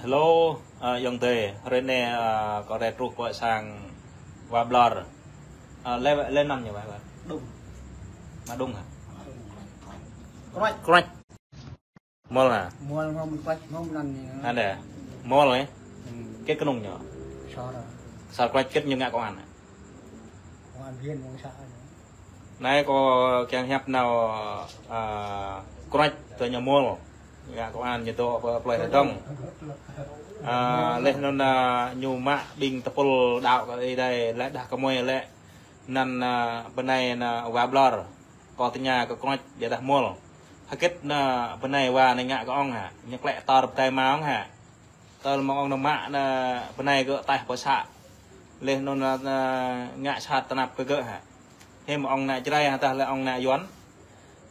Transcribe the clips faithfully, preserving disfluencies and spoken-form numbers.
Hello, ơ, ayŏng adơi, hrơi anai, ơ, kâo rai truh pơ sang wa Blor. Ơ, lĕ, lĕ anăn ñu wa, wa? Đung. Mă Đung hă? Kruač. Kruač. Mol hă? Mol ngŏm kruač ngŏm anăn ñu. Anai. Mol, ơ? Hmm. Hơget kơnung ñu? Sar. Sar kruač hơget ñu ngă kơ anăn. Công an viên, công an xã. Anai kâo kiăng hiăp nao, ơ, kruač tơ ñu mol. Ngă kơ anăn ñu dŏ pơ plơi Hơdong. Ơ, leh anŭn, ơ, ñu mă ƀing tơpul đaŏ kơ Ơi Adai, leh đah kơmơi lĕ anăn, ơ, bơnai anăn wa Blor. Kâo tơña kơ kruač biă dah mol. Hơget anăn bơnai wa anai ngă kơ ŏng hă? Ñu klĕ tar pơdai ma ŏng hă? Tơl mơ̆ng ŏng nao mă anăn bơnai gơ̆ taih pơ să. Leh anŭn, ơ, ngă sat tơnap kơ gơ̆ hă? Hiư̆m ŏng ană Jrai hă dah lĕ ŏng ană Yuăn?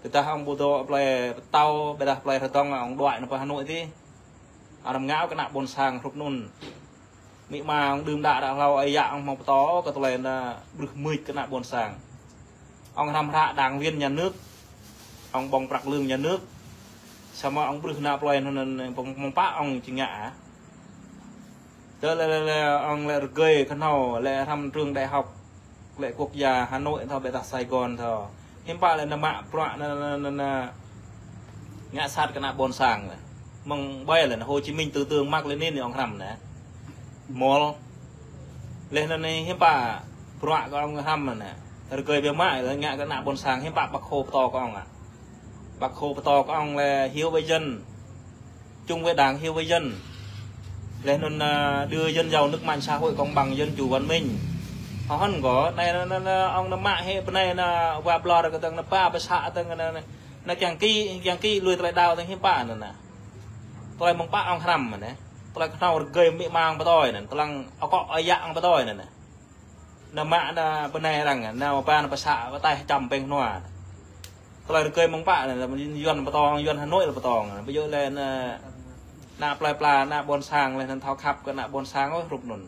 Tơdah ŏng ƀu dŏ plơi Pơtao, biă dah plơi Hơdong ŏng đuaĭ nao pơ Hà Nội tih. Arăng ngă kơ ană ƀôn sang hrup anŭn. Amĭ ama ŏng đưm đă đă hlâo ơi yă ŏng hmâo pơtô kơ tơlơi anăn brưh mưč kơ ană ƀôn sang. Ŏng hrăm hră đảng viên nhà nước, ŏng ƀơ̆ng prăk lương nhà nước. Samơ̆ ŏng brưh ană plơi anŭn, anŭn, ƀơ̆ng, ƀơ̆ng pă ŏng či ngă hă? Tơ lĕ, lĕ, lĕ, ŏng lĕ rơgơi kơhnâo, lĕ hrăm trường đại học, lĕ quốc gia Hà Nội thâo, biă dah Sài Gòn thâo. Hiư̆m pă lĕ anăn mă bruă anăn, anăn, anăn, anăn ngă sat kơ ană ƀôn sang lĕ. Mơ̆ng ƀai lĕ anăn Hồ Chí Minh tư tưởng Mác Lênin ŏng hrăm anăn. Mol. Leh anăn anai hiư̆m pă bruă kơ ŏng hrăm anăn. Rơgơi biă mă lĕ ngă kơ ană ƀôn sang hiư̆m pă Bác Hồ pơtô kơ ŏng hă? Bác Hồ pơtô kơ ŏng lĕ hiếu với dân, chung với Đảng, hiếu với dân. Leh anŭn, ơ, đưa dân giàu nước mạnh, xã hội công bằng, dân chủ văn minh. Hơhăn kơ anai anăn, anăn, anăn ŏng nao mă hĭ bơnai anăn wa Blor kơ tơ̆ng anăn pă pơ să tơ̆ng anăn, anăn kiăng kĭ, kiăng kĭ lui tơlơi đaŏ tơ̆ng hiư̆m pă anăn. Tơlơi mơ̆ng pă ŏng hrăm anăn. Tơlơi kơhnâo rơgơi amĭ ama ŏng pơtô anăn, tơlơi akŏ ơi yă ŏng pơtô anăn. Nao mă anăn bơnai arăng, nao pơ anăn pơ să, pơ taih čăm pĕng hnua. Tơlơi rơgơi mơ̆ng pă anăn, Yuăn pơtô, Yuăn Hà Nội lĕ pơtô. Ƀu djơ̆ lĕ anăn, ană plơi pla, ană ƀôn sang lĕ anăn thâo khăp kơ ană ƀôn sang ôh hrup anŭn.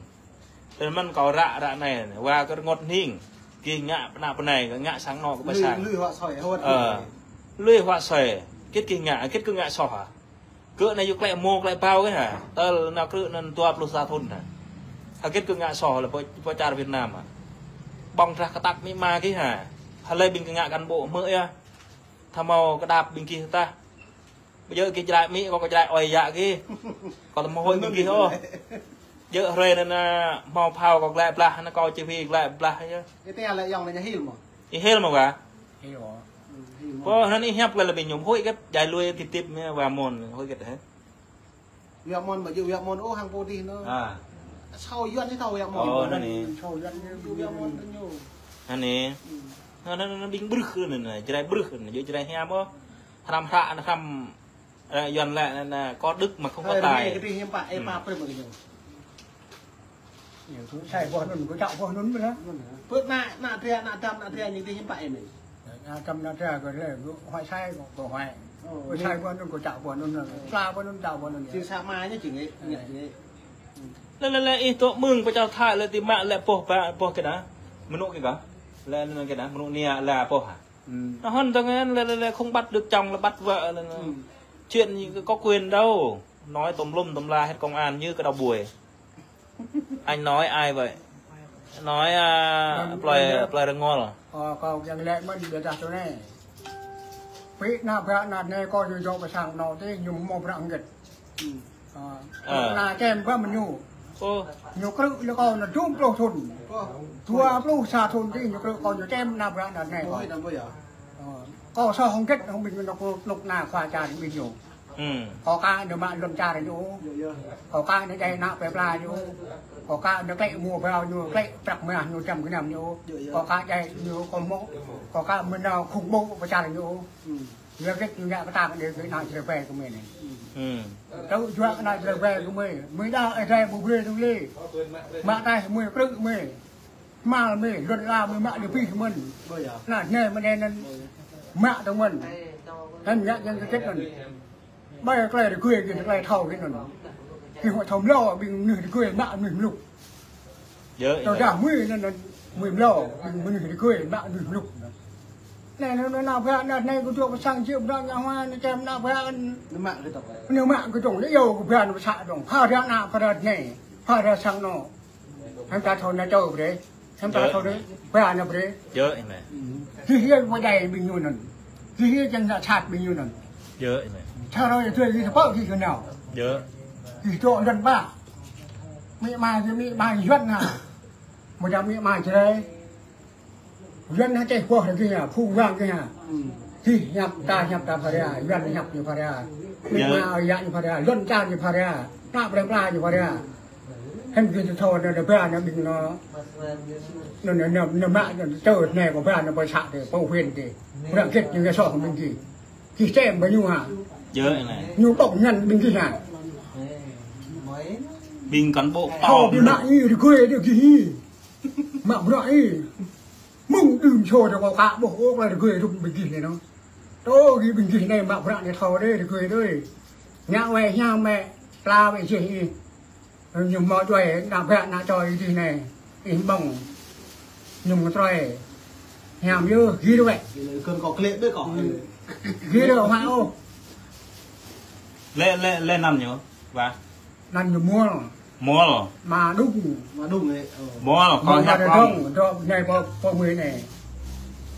Tơl mơ̆n kâo ră, ră anai, wa kơ rơngot hning. Gih ngă ană bơnai, ngă sang anŏ kơ ƀai sang. Lui, lui huă sui, huă. Ơ. Lui huă sui. Hơget gih ngă, hơget kơ ngă soh hă? Gơ̆ anai yua klĕ mô klĕ bao gih hă. Tơl nao krư̆ anăn dua pluh sa thŭn hă. Hơget kơ ngă soh lĕ pơ, pơ čar Việt Nam hă. Ƀơ̆ng drah kơtăk amĭ ama gih hă. Hlơi ƀing kơ ngă cán bộ hmư̆ yơh. Thâo hmâo kơdăp ƀing gih tah. Ƀu djơ̆ gih Jrai amĭ, kâo, kâo Jrai ơi yă gih. Kâo tơ hmâo hơi ƀing gih ôh. Djơ̆ hrơi anăn, anăn hmâo phao kâo glaĭ blah, anăn kâo či phi glaĭ blah yơh. Ih tơña lĕ ayŏng anai ñu hil mơ̆? Ih hil mơ̆ wa? Hil mơ̆. Pô, anăn ih hiăp lĕ ƀing ñu hơi hơget, djai lui tip tip mơ̆ wa mơ̆n, hơi hơget hă? Wa mơ̆n, ƀu djơ̆ wa mơ̆n, ôh, hăng pô tih anŭn. A. Sâo Yuăn či thâo wa mơ̆n. Ơ, anăn anai. Sâo Yuăn či thâo wa mơ̆n anŭn ñu. Anăn anai. Anăn, anăn, anăn ƀing brưh anăn, anăn, Jrai brưh anăn, djơ̆ Jrai hiam ôh. Hrăm hră, anăn hrăm, ơ, Yuăn lĕ, anăn, anăn, có đức mà không có tài. Hơi, anai kơ tih hiư̆m pă, ê, pă prĕ mơ̆ kơ ñu. Ñu tŭ sai boh anŭn, kơ čăk boh anŭn mơ̆n hă? Pơ ană, ană tria, ană dăm, ană tria ñu tih hiư̆m pă ih mơ̆n. Ană dăm, ană tria kơ lĕ, kơ huai sai, kơ, kơ huai. Ơ, kơ sai boh anŭn, kơ čăk boh anŭn, kơ sa boh anŭn, čăk boh anŭn. Či sa ma ñu či ngă, ngă či ngă. Lĕ, lĕ, lĕ, ih tŏ mơ̆ng pơ čar Thái lĕ ti mă lĕ boh ba, boh kơ anăn. Mơnŭ kơ gah. Lĕ anŭn kơ anăn, mơnŭ nia lĕ boh hă. Hmm. Anŭn tơngan lĕ, lĕ, lĕ không bắt được chồng là bắt vợ lĕ. Hmm. Chuyện gì có quyền đâu. Nói tùm lum tùm la hết công an như cái đầu buổi. Anh nói ai vậy? Nói, à, plơi, plơi Rơngol. Ơ, kâo kiăng lĕ mơ̆n biă dah tui anai. Pĭ ană bă ană anai kâo ñu dŏ pơ sang anŏ tih ñu hmâo prăk hơget. Ơ. Ơ. Ană čem bă mơ̆n ñu. Ơ. Ñu krư̆ lĕ kâo anŭn dua pluh thŭn. Dua pluh sa thŭn tih ñu krư̆ kâo ñu čem ană bă ană anai kâo. Ơ. Kâo soh hơget hăng ƀing anŭn kâo anŭn ană khua čar ƀing ñu. Hmm. Kâo ka anŭn mă lŏn čar ñu. Kâo ka anŭn djai ană plơi pla ñu. Kâo ka anŭn klĕ mua bao ñu, klĕ prăk mah ñu čăm gơnam ñu. Kâo ka djai ñu kâo hmâo. Kâo ka mơnao khủng bố pơ čar ñu. Hmm. Yua hơget ñu ngă kơtang đe kơ ană Jrai ƀai kơ mơi anai. Hmm. Tŭ juă ană Jrai ƀai kơ mơi. Mơi đa Ơi Adai ƀu brơi tui lĕ. Mă taih mơi krư̆ mơi. Hmal mơi, lŏn ala mơi mă lĕ pih mơ̆n. Ană anai mơ̆n anai anŭn mă tơ̆ng mơ̆n. Anŭn ngă yang kơ hơget anŭn. Ƀai tơlơi rơgơi gih, tơlơi thâo gih anŭn. Gih huă thâo mlâo, ƀing mơnuih rơgơi mă mơnuih mluk. Yơh, tơdah mơi anŭn, anŭn mơi mlâo, ƀing mơnuih rơgơi mă mơnuih mluk. Anai, anai, anai, anai, anai, kơ dŏ pơ sang či, pơ dŏ ngă hua, anai, čem ană pơ anai. Anai mă kơ dŏ. Anai mă kơ dŏ, anai yua kơ pơ anai pơ să dŏ. Pha ră ană, pha ră anai, pha ră sang anŏ. Hăm ta thâo anai čô brơi. Hăm ta thâo anai, pơ anai brơi. Yơh, anai. Hĭ hĭ pơdjai ƀing ñu anŭn. Hĭ hĭ čang ană sat ƀing ñu anŭn. Yơh, anai. Thâo ră yơh tui hĭ tơpă hĭ kơ nao. Yơh. Hĭ dŏ lăn ƀă. Mĭ ma, mĭ ma Yuan na. Mơ̆ đa mĭ ma Jrai. Yuan hă čeh boh rơgih hă, phung wang gih hă. Gih hiăp ta hiăp ta pha ria, Yuan hiăp ñu pha ria. Mĭ ma ơi yă ñu pha ria, lŏn čar ñu pha ria. Ană plei pla ñu pha ria. Hăm gih tơthâo anai, anai ba anai ƀing anŭn. Anŭn, anŭn, anŭn, anŭn mă, anŭn čơ anai kơ ba anai pơ să tê, pơ huyện tê. Pơră git ñu ngă soh ƀing gih. Gih čem ƀơi ñu hă. Yơh anai. Ñu ƀŏk ngăn ƀing gih hă. Ƀing cán bộ thâo to ƀing mă ih rơgơi đơ gih ih. Mă bruă ih. Mơ̆ng đưm sô tơ kâo ka ƀuh ôh, klei rơgơi rŭm ƀing gih anai anŭn. Tơ gih ƀing gih anai mă bruă anai thâo đơi, rơgơi đơi. Ngă wai hiam mĕ, pla wai jeh ih. Ñu hmâo djuai, ană bruă ană čô ih gih anai. Ih ƀơ̆ng. Ñu mơtrơi. Hiam yơh, gih đơi wai. Gih đơi kâo klĕ đơi kâo. Gih đơi hmă ôh. Lĕ, lĕ, lĕ anăn ñu, wa. Anăn ñu Muol. Muol. Ma Đung. Ma Đung, ơ. Muol, kâo hiăp ŏng. Dŏ anai pơ, pơ mơi anai.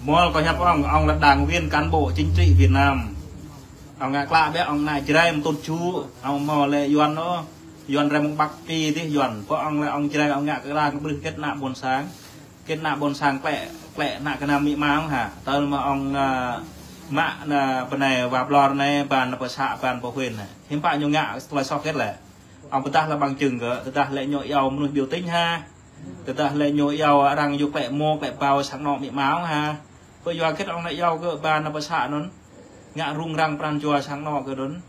Muol, kâo hiăp ŏng, ŏng là đảng viên cán bộ chính trị Việt Nam. Ŏng ngă klă biă, ŏng ngă Jrai mơ̆ tŭt ču, ŏng hmâo lĕ Yuan ôh. Yuan rai mơ̆ng Bắc Phi dih Yuan. Pơ ŏng lĕ ŏng Jrai, ŏng ngă kơ lăng brưh git ană ƀôn sang. Git ană ƀôn sang klĕ, klĕ ană kơnam mĭ ma ŏng hă. Tơl mơ̆ ŏng, ơ, mă anai pơ anai wa Blor anai, ba anai pơ să, ba anai pơ huyện anai. Hiư̆m pă ñu ngă tơlơi soh git lĕ. Ŏng pơdah lĕ bằng chứng kơ, tơdah lĕ ñu iâu mơnuih biểu tình hă. Tơdah lĕ ñu iâu arăng yua klĕ mô, klĕ ƀâo sang anŏ mĭ ma ŏng hă. Pơ yua git ŏng lĕ iâu kơ ba anai pơ să anŭn. Ngă rŭng răng pran jua sang anŏ kơ anŭn.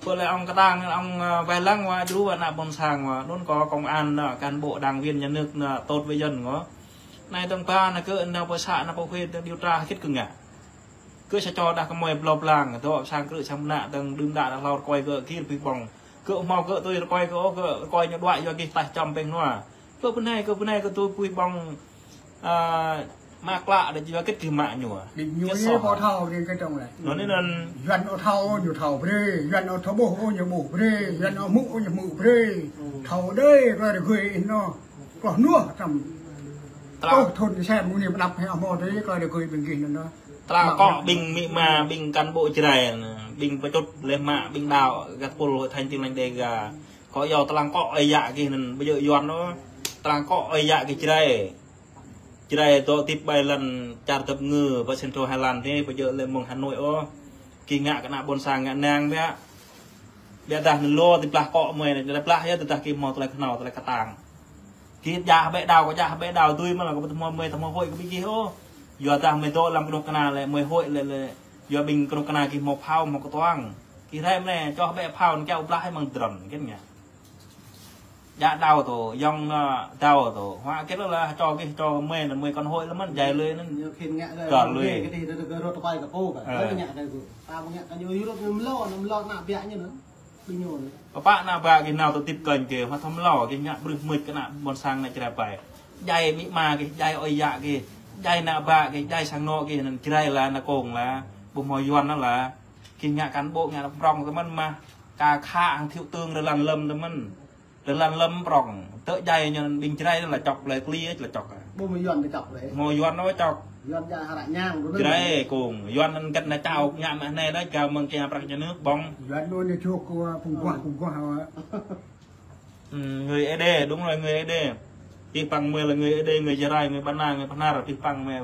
Pơ lĕ ŏng kơtang, ŏng, ơ, wai lăng wa djru wa ană ƀôn sang wa. Anŭn kơ công an, ơ, cán bộ đảng viên nhà nước anai tốt với dân ngŏ. Anai tơ̆ng ba anai kơ anai pơ să anai pơ huyện tơ̆ng điều tra git kơ ngă. Kơ sa čô đah kơmơi blâo blang, dŏ sang krư̆ sang mơnă tơ̆ng đưm đă đah hlâo rơkơi kơ gih pui ƀơ̆ng. Kơ hmâo kơ tui rơkơi kơ ôh, kơ rơkơi ñu đuaĭ yua gih taih čăm pĕng hnua. Kơ pơ anai, kơ pơ anai kơ tui pui ƀơ̆ng, ơ, mă klă đah yua git gih mă ñu. Ƀing ñu yơh pô thâo đing kơ tơ̆ng lĕ. Anŭn anai anŭn. Yuan ôh thâo ôh ñu thâo brơi, Yuan ôh thâo ƀuh ôh ñu ƀuh brơi, Yuan ôh hmư̆ ôh ñu hmư̆ brơi. Thâo đơi, klei rơgơi anŭn. Kloh nuah tăm. Tơlơi. Ôh, thun sem mơ̆ng anai pơđăp hĕ hmâo tơi, klei rơgơi ƀing gih anŭn. Tơlơi kơ ƀing mĭ ma, ƀing cán bộ Jrai anai, ƀing pơčŭt lĕ mă, ƀing đaŏ, găt pul Hội Thánh Tin Lành Đêga. Kơ iâu tơlơi kơ ơi yă gih anŭn, ƀu djơ̆ Yuan ôh. Tơlơi kơ ơi yă gih Jrai. Jrai dŏ hơdip ƀơi lŏn čar dăp ngư, pơ Central Highland anai, ƀu djơ̆ lĕ mơ̆ng Hà Nội ôh. Gih ngă kơ ană ƀôn sang ngă nang biă. Biă dah anŭn lu tơblah kơ mơi anai, tơblah yơh tơdah gih hmâo tơlơi kơhnâo, tơlơi kơtang. Gih jah ƀĕ đao, kơ jah ƀĕ đao tui mơ̆ lĕ kơ ƀu hmâo mơi, tơ hmâo hơi kơ ƀing gih ôh. Yua dah mơi dŏ lăm kơnuk kơna lĕ, mơi hơi lĕ, lĕ. Yua ƀing kơnuk kơna gih hmâo phao, hmâo kơtuang. Gih rai mơ̆ anai, čoh ƀĕ phao, anŭn kiaŏ blah mơ̆ng drone, gih ngă. Jah đao tơ, yŏng, ơ, đao tơ. Hua git lĕ, čô gih, čô mơi anŭn, mơi kơ hơi lĕ mơ̆n, jai lui anŭn. Ñu khĭn ngă kơ lui. Kơ tih, kơ rơkơi kơ pô kơ. Ơ. Kơ ngă kơ gih. Ta mơ̆ ngă kơ ñu Europe ñu mlâo, ñu mlâo ană biă ñu anŭn. Ƀing ñu anŭn. Pơpă ană ba gih nao tơ hơdip kơnh gih, hmâo thâo mlâo, gih ngă brưh mưč kơ ană ƀôn sang anai Jrai ƀai. Jai mĭ ma gih, jai ơi yă gih, jai ană ba gih, jai sang anŏ gih, anŭn Jrai lah, ană kông lah, ƀu hmâo Yuan anŭn lah. Gih ngă cán bộ, ngă prŏng tơ mơ̆n mah, ka khă hăng thiếu tướng rơlan lơ̆m tơ mơ̆n. Rơlan lơ̆m prŏng. Tơ jai ñu anŭn ƀing Jrai anŭn lah čŏk, lĕ kli lah čŏk. Ƀu hmâo Yuan kơ čŏk lĕ. Hmâo Yuan ôh čŏk. Yuan jai hơră ñang đôč. Jrai kông. Yuan anŭn găt anai čao ngă mơ̆ anai đôč, gao mơ̆ng kia prăk nhà nước ƀơ̆ng. Yuan anŭn ñu čŏk kơ phung guah, phung guah. Ừm, người Ê Đê, đúng rồi, người Ê Đê. Pih păng mơi là người Ê Đê, người Gia Rai, người Ba Na, người Bahnar, pih păng mơi.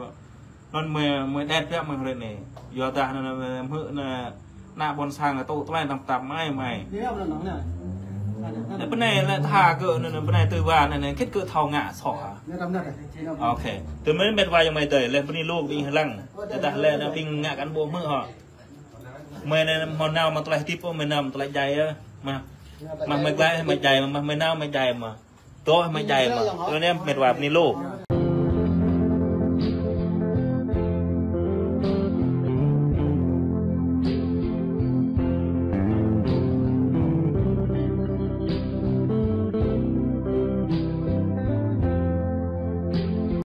Anŭn mơi, mơi đet biă mơi hrơi anai. Yua dah anŭn, anŭn, hmư̆ anŭn, ană ƀôn sang anŭn tŭ tơlơi tăm tăm mơi, mơi. Anŭn pơ anai lĕ tha kơ anŭn, anŭn pơ anai tui wa anŭn, anŭn git kơ thâo ngă soh hă. Ok. Tui mơi met wa yơh mơi tơi, lĕ pơ anai lu ƀing hlang. Tơdah lĕ anŭn ƀing ngă cán bộ hmư̆ hŏ. Mơi anai hmâo nao mă tơlơi hơdip ôh, mơi nao mă tơlơi jai yơh. Mă, mă mơi glăi, mơi jai, mă mơi nao, mơi jai mă. Dŏ hmâo jai mă. Anŭn anai met wa pơ anai lu.